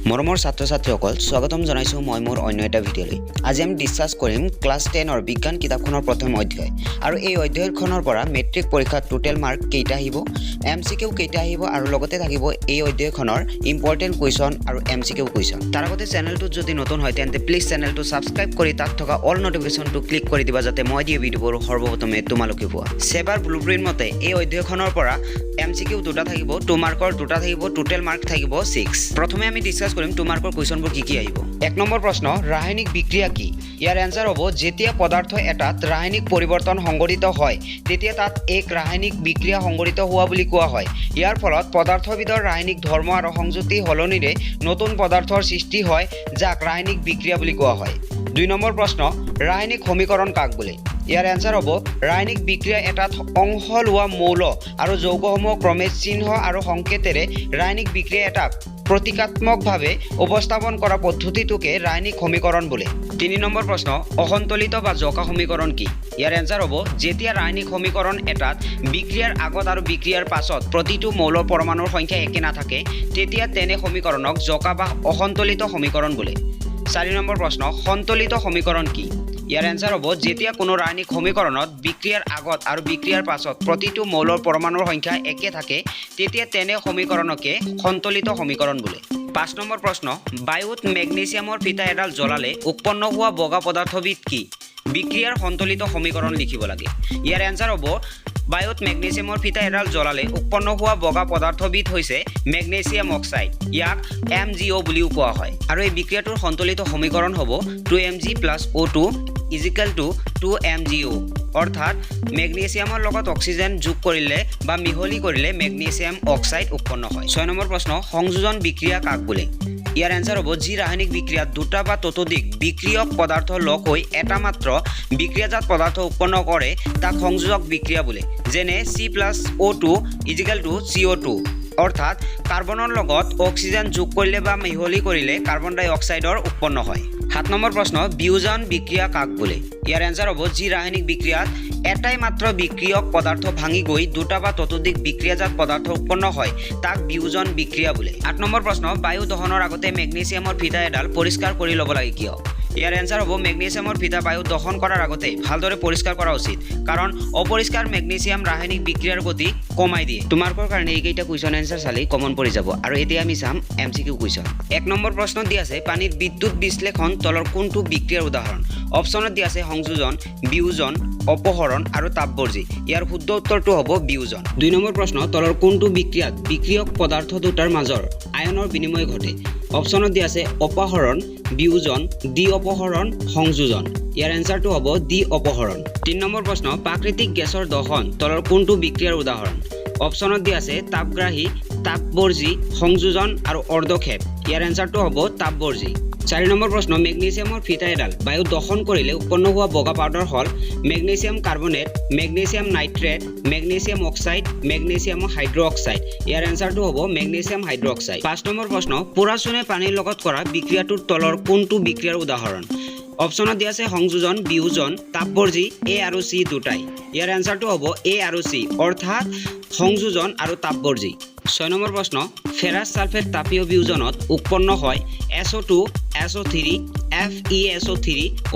মৰমৰ ছাত্ৰ ছাত্ৰীসকল, স্বাগতম জনাইছোঁ মই মোৰ অন্য এটা ভিডিঅ'লৈ। আজি আমি ডিছকাছ কৰিম ক্লাছ 10ৰ বিজ্ঞান কিতাপখনৰ প্ৰথম অধ্যায় আৰু এই অধ্যায়খনৰ পৰা মেট্ৰিক পৰীক্ষাত টোটেল মাৰ্ক কেইটা আহিব, এমচিকিউ কেইটা আহিব আৰু লগতে থাকিব এই অধ্যায়খনৰ ইম্পৰ্টেণ্ট কুৱেশ্যন আৰু এমচিকিউ কুৱেশ্যন। তাৰ আগতে চেনেলটোত যদি নতুন হয়, তেন্তে প্লিজ চেনেলটো ছাবস্ক্ৰাইব কৰি তাত থকা অল নটিফিকেশ্যনটো ক্লিক কৰি দিবা, যাতে মই দিয়া ভিডিঅ'বোৰ সৰ্বপ্ৰথমে তোমালোকে পোৱা। ছেবাৰ ব্লু প্ৰিণ্ট মতে এই অধ্যায়খনৰ পৰা এমচিকিউ দুটা থাকিব, 2 মাৰ্কৰ দুটা থাকিব, টোটেল মাৰ্ক থাকিব 6। প্ৰথমে আমি ডিছকাছ কৰিম 2 মাৰ্কৰ কুৱেশ্যনবোৰ কি কি আহিব। 1 নম্বৰ প্ৰশ্ন, ৰাসায়নিক বিক্ৰিয়া কি? ইয়াৰ এনচাৰ হ'ব, যেতিয়া পদাৰ্থ এটাত ৰাসায়নিক পৰিৱৰ্তন সংঘটিত হয়, তেতিয়া তাত এক ৰাসায়নিক বিক্ৰিয়া সংঘটিত হোৱা বুলি কোৱা হয়। ইয়াৰ ফলত পদাৰ্থবিধৰ ৰাসায়নিক ধৰ্ম আৰু সংযুতি সলনিৰে নতুন পদাৰ্থৰ সৃষ্টি হয়, যাক ৰাসায়নিক বিক্ৰিয়া বুলি কোৱা হয়। 2 নম্বৰ প্ৰশ্ন, ৰাসায়নিক সমীকৰণ কাক বোলে? ইয়াৰ এনচাৰ হ'ব, ৰাসায়নিক বিক্ৰিয়া এটাত অংশ লোৱা মৌল আৰু যৌগসমূহ ক্ৰমে চিহ্ন আৰু সংকেতেৰে ৰাসায়নিক বিক্ৰিয়া এটাক প্ৰতীকাত্মকভাৱে উপস্থাপন কৰা পদ্ধতিটোকে ৰাসায়নিক সমীকৰণ বোলে। 3 নম্বৰ প্ৰশ্ন, অসন্তুলিত বা জঁকা সমীকৰণ কি? ইয়াৰ এনচাৰ হ'ব, যেতিয়া ৰাসায়নিক সমীকৰণ এটাত বিক্ৰিয়াৰ আগত আৰু বিক্ৰিয়াৰ পাছত প্ৰতিটো মৌলৰ পৰমাণুৰ সংখ্যা একে নাথাকে, তেতিয়া তেনে সমীকৰণক জঁকা বা অসন্তুলিত সমীকৰণ বোলে। 4 নম্বৰ প্ৰশ্ন, সন্তুলিত সমীকৰণ কি? ইয়াৰ এনচাৰ হ'ব, যেতিয়া কোনো ৰাসায়নিক সমীকৰণত বিক্ৰিয়াৰ আগত আৰু বিক্ৰিয়াৰ পাছত প্ৰতিটো মৌলৰ পৰমাণুৰ সংখ্যা একে থাকে, তেতিয়া তেনে সমীকৰণকে সন্তুলিত সমীকৰণ বোলে। 5 নম্বৰ প্ৰশ্ন, বায়ুত মেগনেছিয়ামৰ ফিতা এডাল জ্বলালে উৎপন্ন হোৱা বগা পদাৰ্থবিধ কি? বিক্ৰিয়াৰ সন্তুলিত সমীকৰণ লিখিব লাগে। ইয়াৰ এনচাৰ হ'ব, বায়ুত মেগনেছিয়ামৰ ফিতা এডাল জ্বলালে উৎপন্ন হোৱা বগা পদাৰ্থবিধ হৈছে মেগনেছিয়াম অক্সাইড। ইয়াক এমজিঅ' বুলিও কোৱা হয়। আৰু এই বিক্ৰিয়াটোৰ সন্তুলিত সমীকৰণ হ'ব 2 Mg plus O2 is equal to 2 MgO। অৰ্থাৎ মেগনেছিয়ামৰ লগত অক্সিজেন যোগ কৰিলে বা মিহলি কৰিলে মেগনেছিয়াম অক্সাইড উৎপন্ন হয়। 6 নম্বৰ প্ৰশ্ন, সংযোজন বিক্ৰিয়া কাক বোলে? ইয়াৰ এনচাৰ হ'ব, যি ৰাসায়নিক বিক্ৰিয়াত দুটা বা ততোধিক বিক্ৰিয়ক পদাৰ্থ লগ হৈ এটা মাত্ৰ বিক্ৰিয়াজাত পদাৰ্থ উৎপন্ন কৰে, তাক সংযোজক বিক্ৰিয়া বোলে। যেনে C plus O2 is equal to CO2। অৰ্থাৎ কাৰ্বনৰ লগত অক্সিজেন যোগ কৰিলে বা মিহলি কৰিলে কাৰ্বন ডাই অক্সাইডৰ উৎপন্ন হয়। 7 নম্বৰ প্ৰশ্ন, বিয়োজন বিক্ৰিয়া কাক বোলে? ইয়াৰ এনচাৰ হ'ব, যি ৰাসায়নিক বিক্ৰিয়াত এটাই মাত্ৰ বিক্ৰিয়ক পদাৰ্থ ভাঙি গৈ দুটা বা ততোধিক বিক্ৰিয়াজাত পদাৰ্থ উৎপন্ন হয়, তাক বিয়োজন বিক্ৰিয়া বোলে। 8 নম্বৰ প্ৰশ্ন, বায়ু দহনৰ আগতে মেগনেছিয়ামৰ ফিতা এডাল পৰিষ্কাৰ কৰি ল'ব লাগে কিয়? ইয়াৰ এনচাৰ হ'ব, মেগনেছিয়ামৰ ফিতা বায়ু দহন কৰাৰ আগতে ভালদৰে পৰিষ্কাৰ কৰা উচিত, কাৰণ অপৰিষ্কাৰ মেগনেছিয়াম ৰাসায়নিক বিক্ৰিয়াৰ গতি কমাই দিয়ে। তোমালোকৰ কাৰণে এইকেইটা কুৱেশ্যন এনচাৰ চালেই কমন পৰি যাব। আৰু এতিয়া আমি চাম এমচিকিউ কুৱেশ্যন। 1 নম্বৰ প্ৰশ্নত দি আছে, পানীৰ বিদ্যুৎ বিশ্লেষণ তলৰ কোনটো বিক্ৰিয়াৰ উদাহৰণ? অপশ্যনত দি আছে সংযোজন, বিয়োজন, অপসৰণ আৰু তাপবৰ্জী। ইয়াৰ শুদ্ধ উত্তৰটো হ'ব বিয়োজন। 2 নম্বৰ প্ৰশ্ন, তলৰ কোনটো বিক্ৰিয়াত বিক্ৰিয়ক পদাৰ্থ দুটাৰ মাজৰ আয়নৰ বিনিময় ঘটে? অপশ্যনত দি আছে অপসৰণ, বিয়োজন, দ্বি অপসৰণ, সংযোজন। ইয়াৰ এনচাৰটো হ'ব দ্বি অপসৰণ। 3 নম্বৰ প্ৰশ্ন, প্ৰাকৃতিক গেছৰ দহন তলৰ কোনটো বিক্ৰিয়াৰ উদাহৰণ? অপশ্যনত দি আছে তাপগ্ৰাহী, তাপবৰ্জী, সংযোজন আৰু অৰ্ধক্ষেপ। ইয়াৰ এনচাৰটো হ'ব তাপবৰ্জী। 4 নম্বৰ প্ৰশ্ন, মেগনেছিয়ামৰ ফিতা এডাল বায়ুত দহন কৰিলে উৎপন্ন হোৱা বগা পাউডাৰ হ'ল magnesium carbonate, magnesium nitrate, magnesium oxide, magnesium hydroxide। ইয়াৰ এনচাৰটো হ'ব মেগনেছিয়াম হাইড্ৰক্সাইড। 5 নম্বৰ প্ৰশ্ন, পোৰা চূণে পানীৰ লগত কৰা বিক্ৰিয়াটোৰ তলৰ কোনটো বিক্ৰিয়াৰ উদাহৰণ? অপশ্যনত দিয়া আছে সংযোজন, বিয়োজন, তাপবৰ্জী, এ আৰু চি দুটাই। ইয়াৰ এনচাৰটো হ'ব এ আৰু চি, অৰ্থাৎ সংযোজন আৰু তাপবৰ্জী। 6 নম্বৰ প্ৰশ্ন, ফেৰাছ ছালফেট তাপীয় বিয়োজনত উৎপন্ন হয় SO2, SO3, FeSO3,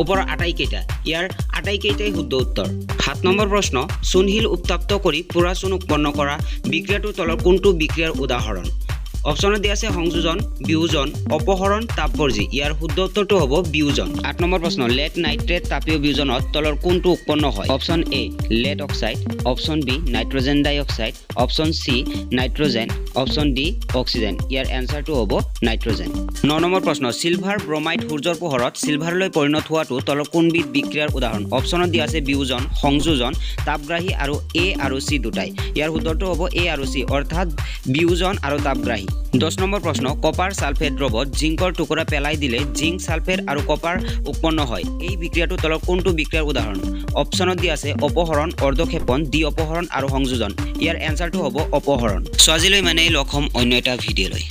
ওপৰৰ আটাইকেইটা। ইয়াৰ আটাইকেইটাই শুদ্ধ উত্তৰ। 7 নম্বৰ প্ৰশ্ন, চূণশিল উত্তাপ্ত কৰি পোৰা চূণ উৎপন্ন কৰা বিক্ৰিয়াটোৰ তলৰ কোনটো বিক্ৰিয়াৰ উদাহৰণ? অপশ্যনত দিয়া আছে সংযোজন, বিয়োজন, অপসৰণ, তাপবৰ্জী। ইয়াৰ শুদ্ধ উত্তৰটো হ'ব বিয়োজন। 8 নম্বৰ প্ৰশ্ন, লেড নাইট্ৰেট তাপীয় বিয়োজনত তলৰ কোনটো উৎপন্ন হয়? Option A lead oxide, option B nitrogen dioxide, option C nitrogen, option D oxygen। ইয়াৰ এনচাৰটো হ'ব নাইট্ৰজেন। 9 নম্বৰ প্ৰশ্ন, চিলভাৰ ব্ৰমাইড সূৰ্যৰ পোহৰত চিলভাৰলৈ পৰিণত হোৱাটো তলৰ কোনবিধ বিক্ৰিয়াৰ উদাহৰণ? অপশ্যনত দিয়া আছে বিয়োজন, সংযোজন, তাপগ্ৰাহী আৰু এ আৰু চি দুটাই। ইয়াৰ শুদ্ধটো হ'ব এ আৰু চি, অৰ্থাৎ বিয়োজন আৰু তাপগ্ৰাহী। 10 নম্বৰ প্ৰশ্ন, কপাৰ ছালফেট দ্ৰৱত জিংকৰ টুকুৰা পেলাই দিলে জিংক ছালফেট আৰু কপাৰ উৎপন্ন হয়। এই বিক্ৰিয়াটো তলৰ কোনটো বিক্ৰিয়াৰ উদাহৰণ? অপশ্যনত দিয়া আছে অপসৰণ, অৰ্ধক্ষেপণ, দ্বি অপসৰণ আৰু সংযোজন। ইয়াৰ এনচাৰটো হ'ব অপসৰণ। চ' আজিলৈ মানে লগ হ'ম অন্য এটা ভিডিঅ'লৈ।